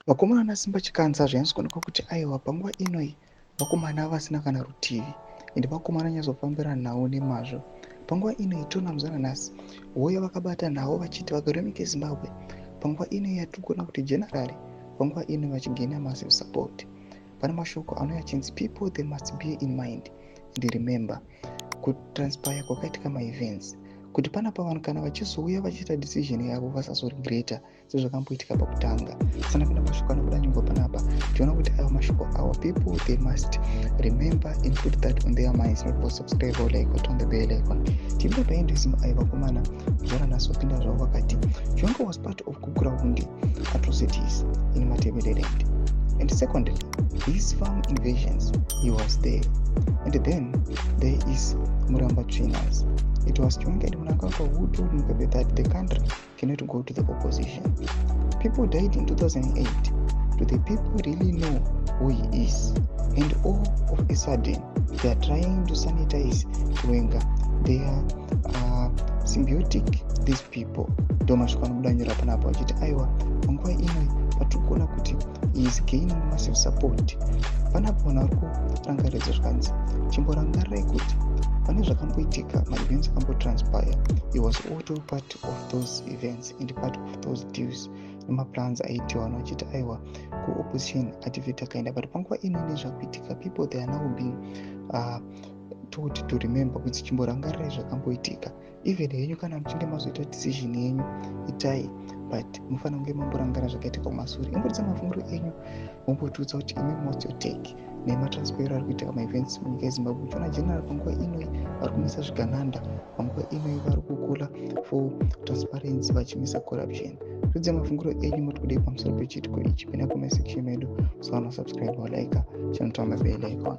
Vakomana naSimba Chikanza zvanyatsokuonekwa kuti aiwa, panguva inoi vakomana vasina kana rutivi, ende vakomana vanyatsofambira nhau nemazvo. Panguva inoi toona muzana nhasi vouya vakabata nhau vachiti vagari venyika yeZimbabwe, panguva inoi yatiri kuona kuti generally panguva ino vachigaina massive support. Pane mashoko anouya achinzi people, they must be in mind and remember kutranspire kwakaitika maevents, kuti panapa vanhu kana vachizouya vachiita decision yavo vasazoregreta sezvakamboitika pakutanga. Sanapinda mashoko anobuda nyungwa panapa, tiona kuti ava mashoko awa, people, they must remember and put that on their minds. Not for subscribe or like or turn the bell icon. Tipinda paendism ai vakomana zvara nhasi vapinda zvavo vakati Chiwenga was part of Gukurahundi atrocities in Matabeleland, and secondly, these farm invasions, he was there. And then there is Murambatsvina's. It was Chiwenga and Mnangagwa who told Mugabe that the country cannot go to the opposition. People died in 2008. Do the people really know who he is? And all of a sudden they are trying to sanitize Chiwenga. They are symbiotic, these people. Ndo mashoko anobuda nyora panapa vachiti aiwa, panguva inoi patiri kuona kuti he is gaining massive support. Panapa vanhu vari kurangaridza zvikanzi chimborangarirai kuti pane zvakamboitika, maevents akambotranspire. He was also part of those events and part of those deals nemaplans aitiwa. Vanhu vachiti aiwa, kuopposition activity akaenda, but panguva ino nezvakuitika, people, they are now being told to remember kuti chimborangarirai zvakamboitika. Even henyu kana muchinge mazoita decision yenyu, itai, but mufanira kunge mamborangarira zvakaitika kumasure. Imboridza mafungiro enyu, mombotiudza kuti imi, what's your take nematranspire ari kuitika maevents munyika yeZimbabwe, uchiona general panguva inoi vari kumisa zvigananda, panguva inoi vari kucalla for transparency, vachimisa corruption? Tiudze mafungiro enyu, moti kudei pamusoro pechiitiko ichi? Pinda comment section medu, usawana subscribe, walike, chinoturn bell icon.